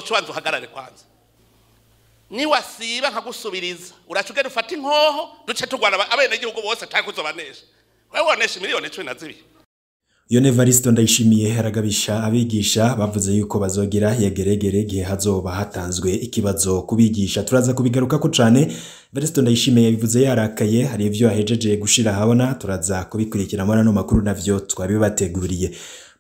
Uzoca ubanza uhagarare kwanza. Niwasiba nkagusubiriza, uraca ugenda ufata inkoho, duce turwana abenegihugu bose, canke uzobanesha wewe wonesha 12 miliyoni. Iyo Evaristo Ndayishimiye aragabisha abigisha bavuze yuko bazogira yegeregere igihe hazoba hatanzwe ikibazo kubigisha. Turaza kubigarukako cane. Evaristo Ndayishimiye yabivuze yarakaye, hari ivyo ahejeje gushira ahabona, turaza kubikurikira muri ano makuru, navyo twabibateguriye.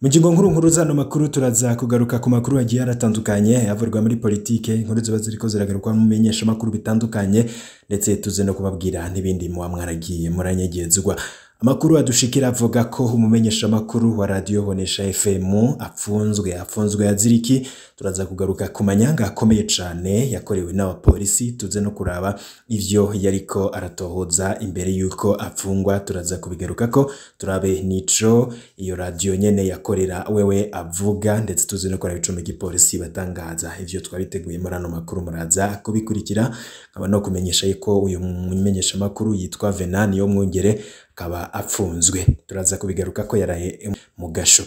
Mu ngingo nkuru nkuru zano makuru, turaza kugaruka ku makuru agiye aratandukanye yavurwa muri politike, inkuru ziba ziriko ziragarukwa mu menyesha makuru bitandukanye, ndetse tuze no kubabwira n'ibindi muba mwaragiye muranyegezwa. Amakuru adushikira avuga ko umumenyesha makuru wa radio Bonesha FM apfunzwe yaziriki. Turaza kugaruka ku manyanga akomeye cane yakorewe n'abapolisi, tuze no kuraba ivyo yariko aratohoza imbere yuko apfungwa. Turaza kubigarukako, turabe nico iyo radio nyene yakorera wewe avuga, ndetse tuze no kuraba ico mu gipolisi batangaza. Ivyo twabiteguye muri ano makuru, muraza kubikurikira. Nkaba no kumenyesha yuko uyu mumenyesha makuru yitwa Venani yo mwungere akaba apfunzwe, turaza kubigaruka ko yaraye mu gasho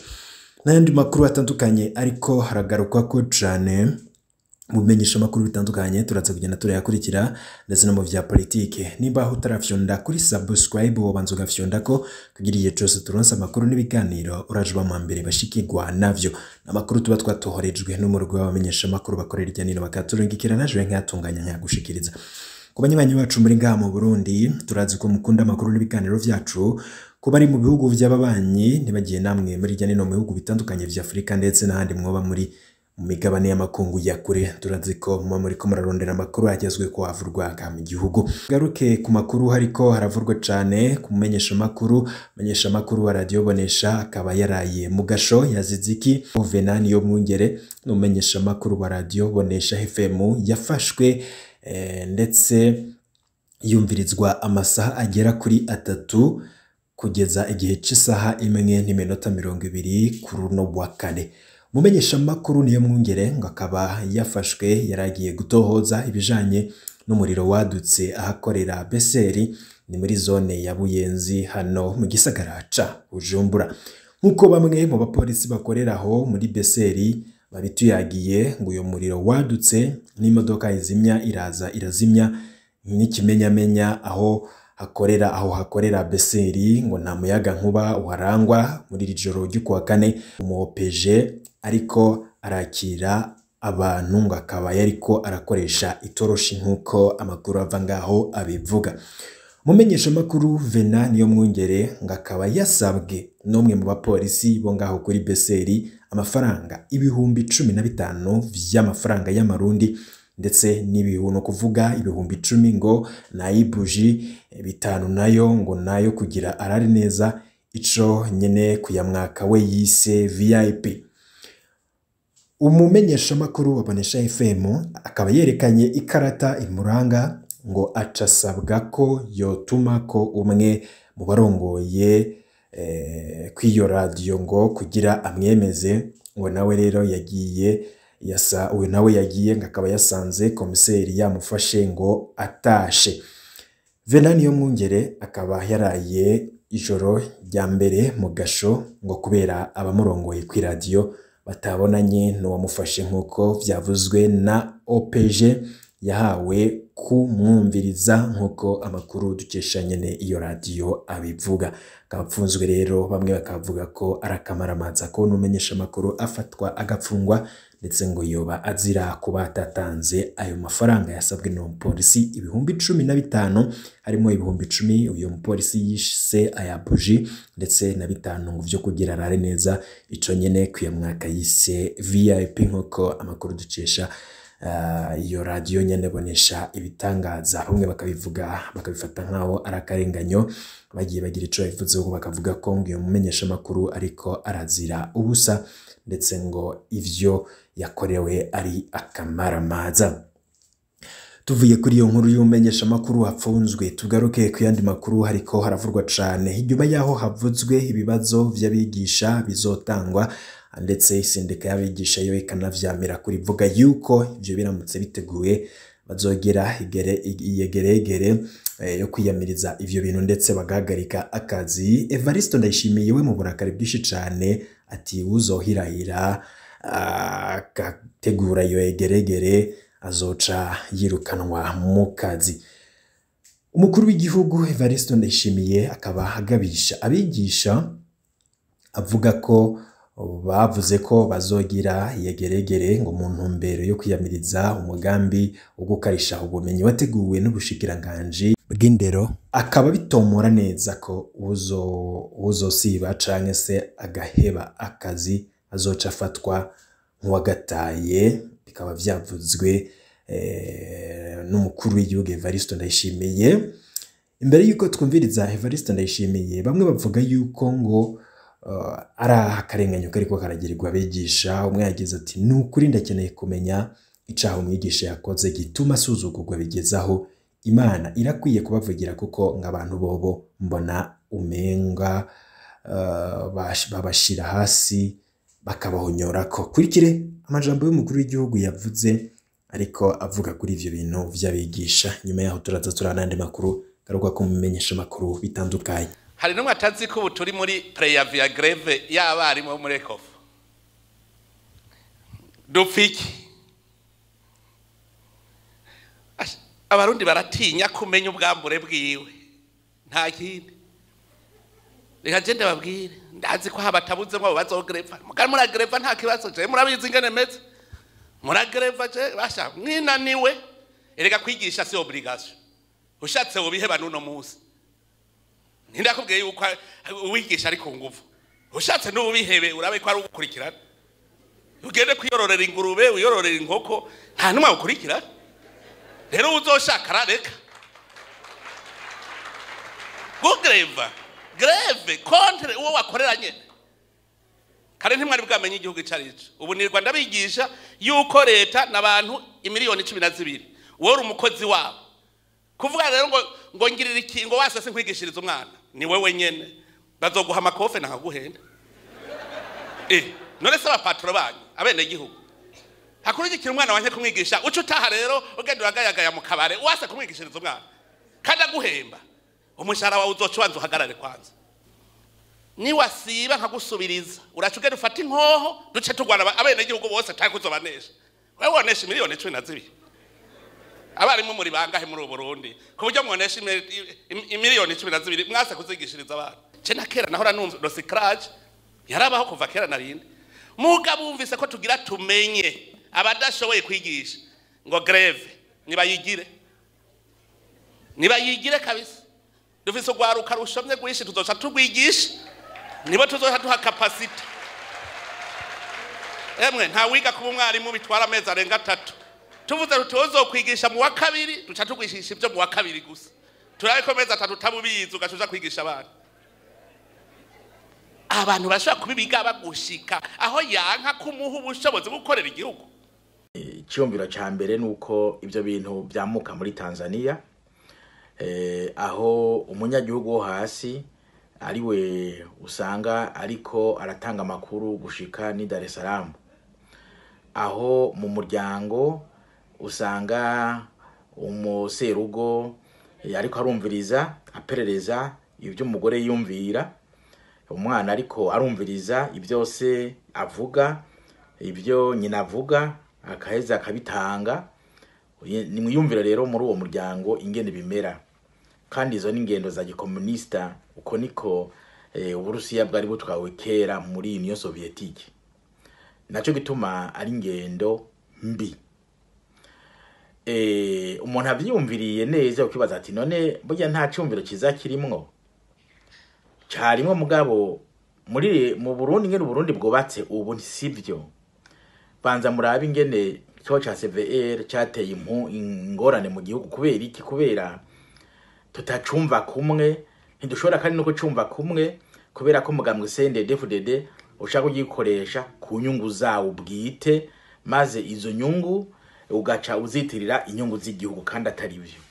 n'ayandi makuru atandukanye ariko haragarukwa ko cane mu bimenyesha makuru bitandukanye, turaza kugenda turayakurikira, ndetse no mu vya politike. Nimba utarafyonda kuri subscribe, wobanza ugafyonda ko kugira igihe cose turonse amakuru n'ibiganiro uraje uba mu mbere bashikirwa navyo. Amakuru tuba twatohorejwe n'umurwi w'abamenyesha makuru bakorera irya nino, bakaturungikira, naje nkayatunganya nkayagushikiriza. Ku banywanyi bacu muri ngaha mu Burundi, turazi ko mukunda amakuru n'ibiganiro vyacu. Kuba ari mu bihugu vy'ababanyi, ntibagiye namwe muri irya nino mu bihugu bitandukanye vya Afurika, ndetse n'ahandi mwoba muri mu migabane y'amakungu ya kure, turazi ko muba muriko murarondera amakuru agezwe ko havurwa mu gihugu. Garuke ku makuru hariko haravurwa cane ku mumenyesha makuru, menyesha makuru wa radio Bonesha akaba yaraye mu gasho yazize iki? Venani yo mwungere n'umumenyesha makuru wa radio Bonesha FM yafashwe ndetse yumvirizwa amasaha agera kuri 3 kugeza igihe c'isaha 1:20 kuri uno wa kane. Umumenyeshamakuru niyo mwungere ngo akaba yafashwe yaragiye gutohoza ibijanye n'umuriro wadutse ahakorera Beseri, ni muri zone ya Buyenzi hano mu gisagara ca Bujumbura. Nk'uko bamwe mu bapolisi bakorera aho muri Beseri babituyagiye, ngo uyo muriro wadutse n'imodoka izimya iraza irazimya, n'ikimenyamenya aho hakorera Beseri ngo nta muyaga nkuba uharangwa muri iri joro ryo kuwa kane. Umu OPG ariko arakira abantu ngo akaba yariko arakoresha itoroshi, nk'uko amakuru ava ngaho abivuga. Umumenyeshamakuru Vena niyo mwungere ngo akaba yasabwe n'umwe mu bapolisi bo ngaho kuri Beseri amafaranga 15,000 vy'amafaranga y'amarundi, ndetse n'ibihu no kuvuga 10,000 ngo nayibuji, 5 nayo ngo nayo kugira arare neza, ico nyene kuyamwaka we yise VIP. Umumenyeshamakuru wa Bonesha FM akaba yerekanye ikarata imuranga, ngo acasabwa ko yotuma ko umwe mu barongoye kw'iyo radio ngo kugira amwemeze. Ngo nawe rero yagiye yasa, uyu nawe yagiye ngo akaba yasanze komiseri yamufashe ngo atashe. Venani yo mwungere akaba yaraye ijoro rya mbere mu gasho ngo kubera abamurongoye kw'iradiyo batabonanye n'uwamufashe, nk'uko vyavuzwe na OPG yahawe kumwumviriza, nk'uko amakuru dukesha nyene iyo radiyo abivuga. Akaba apfunzwe rero, bamwe bakavuga ko ari akamaramaza ko n'umenyesha amakuru afatwa agapfungwa, ndetse ngo yoba azira kuba atatanze ayo mafaranga yasabwe n'umupolisi, 15,000, harimo 10,000 uyu mupolisi yise aya buji, ndetse na 5 ngo vyo kugira arare neza, ico nyene mwaka yise VIP, nk'uko amakuru dukesha iyo radiyo nyene Bonesha ibitangaza. Bamwe bakabivuga bakabifata nkaho ari akarenganyo, bagiye bagira ico babivuzeho, bakavuga ko ngo uyu mumenyeshamakuru ariko arazira ubusa, ndetse ngo ivyo yakorewe ari akamaramaza. Tuvuye kuri iyo nkuru y'umumenyeshamakuru hapfunzwe, tugaruke ku yandi makuru hariko haravurwa cane inyuma yaho havuzwe ibibazo vy'abigisha bizotangwa, ndetse isendeka y'abigisha yo ikanavyamira kurivuga yuko ivyo biramutse biteguye bazogera iyegeregere yo kwiyamiriza ivyo bintu, ndetse bagahagarika akazi. Evaristo Ndayishimiye we mu burakari bwinshi cane ati uzohirahira Agategura iyo egeregere azoca yirukanwa mu kazi. Umukuru w'igihugu Evariste Ndayishimiye akaba agabisha abigisha, avuga ko bavuze ko bazogira yegeregere ngo mu ntumbero yo kwiyamiriza umugambi wo gukarisha ubumenyi wateguwe n'ubushikiranganji bw'indero, akaba bitomora neza ko uzosiba canke se agaheba akazi azoca afatwa nk'uwagataye. Bikaba vyavuzwe n'umukuru w'igihugu Evariste Ndayishimiye. Imbere yuko twumviriza Evariste Ndayishimiye, bamwe bavuga yuko ngo ari akarenganyo kariko karagirirwa abigisha. Umwe yagize ati: "Ni ukuri ndakeneye kumenya icaha umwigisha yakoze gituma asuzugurwa bigezaho. Imana irakwiye kubavugira, kuko nk'abantu bobo mbona umenga babashira hasi bakabahonyorako." Kurikire amajambo y'umukuru w'igihugu yavuze ariko avuga kuri ivyo bintu vy'abigisha. Nyuma yaho turaza turana n'andi makuru garuka kumumenyesha amakuru bitandukanye. Hari n'umwe atazi ko ubu turi muri préavis ya grève y'abarimu bo muri ECOFO? Dupfa iki? Abarundi baratinya kumenya ubwambure bwiwe, nta kindi. Reka je ndababwire, ndazi ko habatabuzemwo abo bazogreva. Mugari muragreva, nta kibazo. Je murabizi ingene meze, muragreva. Je basha mwinaniwe. Erega kwigisha si obligation, ushatse wobiheba n'uno munsi. Ntindakubwiye yuko uwigisha ari ku nguvu. Ushatse n'ubihebe, urabe ko ari ugukurikirana, ugende kwiyororera ingurube, wiyororera inkoko, nta n'umwe awukurikirana. Rero uzoshaka arareka gugreva, grève contre uwo wakorera nyene. Kare ntimwari bwamenye igihugu ico arico. Ubu nirwa ndabigisha yuko leta n'abantu imiliyoni 12, wowe uri umukozi wabo. Kuvuga rero ngo ngirira iki, ngo wase sinkwigishiriza umwana, ni wewe nyene bazoguha amakofe nakaguhenda. None se abapatro banyu abene gihugu hakurikira umwana wanje kumwigisha, uca utaha rero ugenda uragayagaya mu kabare, wase kumwigishiriza umwana kandi aguhemba umushahara wawe, uzoca ubanza uhagarare kwanza. Niwasiba nkagusubiriza, uraca ugenda ufata inkoho, duce turwana abenegihugu bose atari kuzobanesha. Wewe wonesha imiliyoni 12? Abarimu muri bangahe muri ubu Burundi ku buryo mwonesha imiliyoni 12 mwase kuzigishiriza abana? Ce na kera nahora numva recyclage yarabaho kuva kera narinde. Mugabo bumvise ko tugira tumenye abadashoboye kwigisha ngo grève, nibayigire, nibayigire kabisa. Dufise urwaruka rushomye rwinshi, tuzoca turwigisha, nibo tuzoca duha capacité. Emwe, nta wiga kuba umwarimu bitwara amezi arenga 3. Tuvuze tuti kwigisha mu wa kabiri, duca tugwishisha ibyo mu wa kabiri gusa, turabe ko amezi 3 utabubizi ugaca uja kwigisha abana. Abantu bashobora kubibiga bagushika aho yanka kumuha ubushobozi bwo gukorera igihugu. Icyumviro cya mbere ni uko ibyo bintu byamuka muri Tanzania, aho umunyagihugu wo hasi ariwe usanga ariko aratanga amakuru gushika ni Dar es Salaam, aho mu muryango usanga umuserugo ariko arumviriza, aperereza ibyo umugore yumvira, umwana ariko arumviriza ibyo se avuga, ibyo nyina avuga, akaheza akabitanga. Nimwiyumvire rero muri uwo muryango ingene bimera. Kandi izo ni ingendo za gikomunista. Uko niko Uburusiya bwari butwawe kera muri Union Soviétique. Naco gituma ari ingendo mbi. Umuntu avyiyumviriye neza ukibaza ati: "None burya nta cyumviro kiza kirimwo?" Carimwo, mugabo muri mu Burundi, ingene Uburundi bwubatse ubu sivyo. Banza murabe ingene ikibazo ca CVR cateye ingorane mu gihugu. Kubera iki? Kubera tutacumva kumwe. Ntidushobora kandi no kucumva kumwe kubera ko mugambwe CNDD-FDD ushaka kugikoresha ku nyungu zawo bwite, maze izo nyungu ugaca uzitirira inyungu z'igihugu kandi atari byo.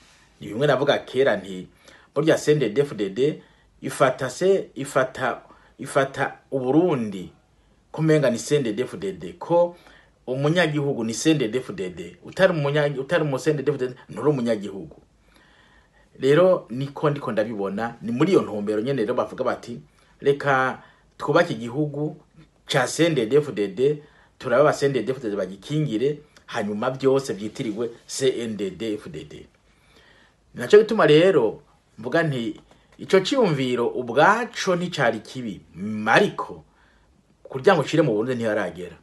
Ni bimwe navuga kera nti burya CNDD-FDD ifata se ifata Uburundi kumenga ni CNDD-FDD, ko umunyagihugu ni CNDD-FDD, utari umu CNDD-FDD nturi umunyagihugu. Rero niko ndiko ndabibona. Ni muri iyo ntumbero nyene rero bavuga bati: "Reka twubake igihugu ca CNDD-FDD." turabe aba CNDD-FDD bagikingire, hanyuma byose byitirirwe CNDD-FDD. Naco gituma rero mvuga nti ico ciyumviro ubwaco nticari kibi, ariko kugira ngo cire mu Burundi ntiharagera.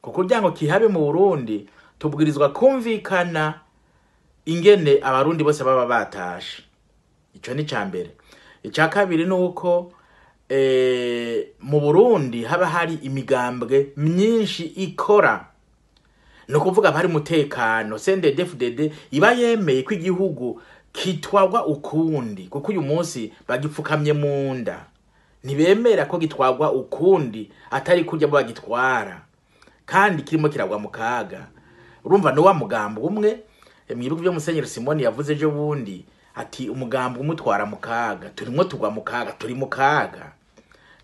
Kuko kugira ngo kihabe mu Burundi tubwirizwa kumvikana ingene abarundi bose baba batashe. Ico ni ca mbere. Ica kabiri ni uko mu Burundi haba hari imigambwe myinshi ikora, ni ukuvuga hari umutekano. CNDD-FDD iba yemeye ko igihugu kitwagwa ukundi, kuko uyu munsi bagipfukamye mu nda, ntibemera ko gitwagwa ukundi atari kurya bo bagitwara, kandi kirimo kiragwa mu kaga. Urumva ni wa mugambo umwe, mwibuke ibyo Musenyeri Simoni yavuze ejo bundi ati umugambo umwe utwara mu kaga, turimo tugwa mu kaga, turi mu kaga,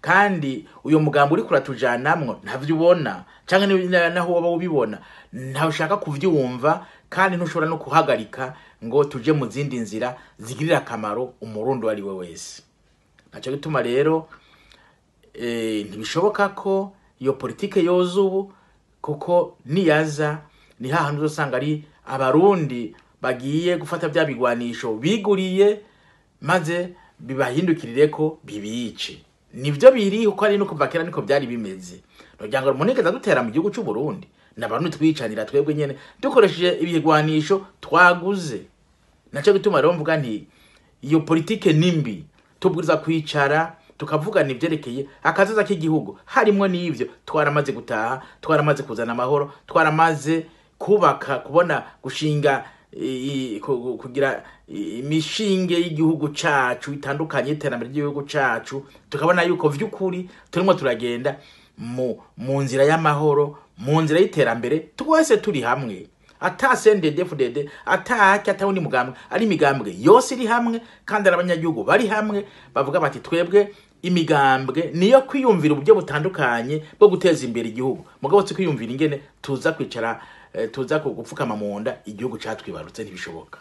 kandi uyo mugambo uri kuratujanamwo ntavyo ubona, canke naho woba ubibona ntawushaka kuvyumva, kandi ntushobora no kuhagarika ngo tuje mu zindi nzira zigirira akamaro umurundi uwo ari we wese. Naco gituma rero ntibishoboka ko iyo politike yoza ubu, kuko niyaza ni hahandi uzosanga ari abarundi bagiye gufata bya bigwanisho biguriye maze bibahindukirireko bibice. Nivyo biri uko ari no kuva kera niko byari bimeze. Nogira ngo umuntu yigeze adutera mu gihugu c'u Burundi, n'abarundi twicanira twebwe nyene dukoresheje ibigwanisho twaguze. Naco gituma rero mvuga nti iyo politike nimbi, tubwiriza kwicara tukavugana ivyerekeye akazaza k'igihugu, harimwo n'ivyo twaramaze gutaha, twaramaze kuzana amahoro, twaramaze kubaka, kubona gushinga kugira imishinge y'igihugu cacu itandukanye, iterambere ry'igihugu cacu, tukabona yuko vy'ukuri turimo turagenda mu nzira y'amahoro, mu nzira y'iterambere, twese turi hamwe, ata CNDD-FDD, ata atawundi mugambwe, ari imigambwe yose iri hamwe, kandi ari abanyagihugu bari hamwe bavuga bati twebwe imigambwe niyo kwiyumvira uburyo butandukanye bwo guteza imbere igihugu, mugabo si kwiyumvira ingene tuza kwicara, tuza gupfukama mu nda igihugu catwibarutse, ntibishoboka.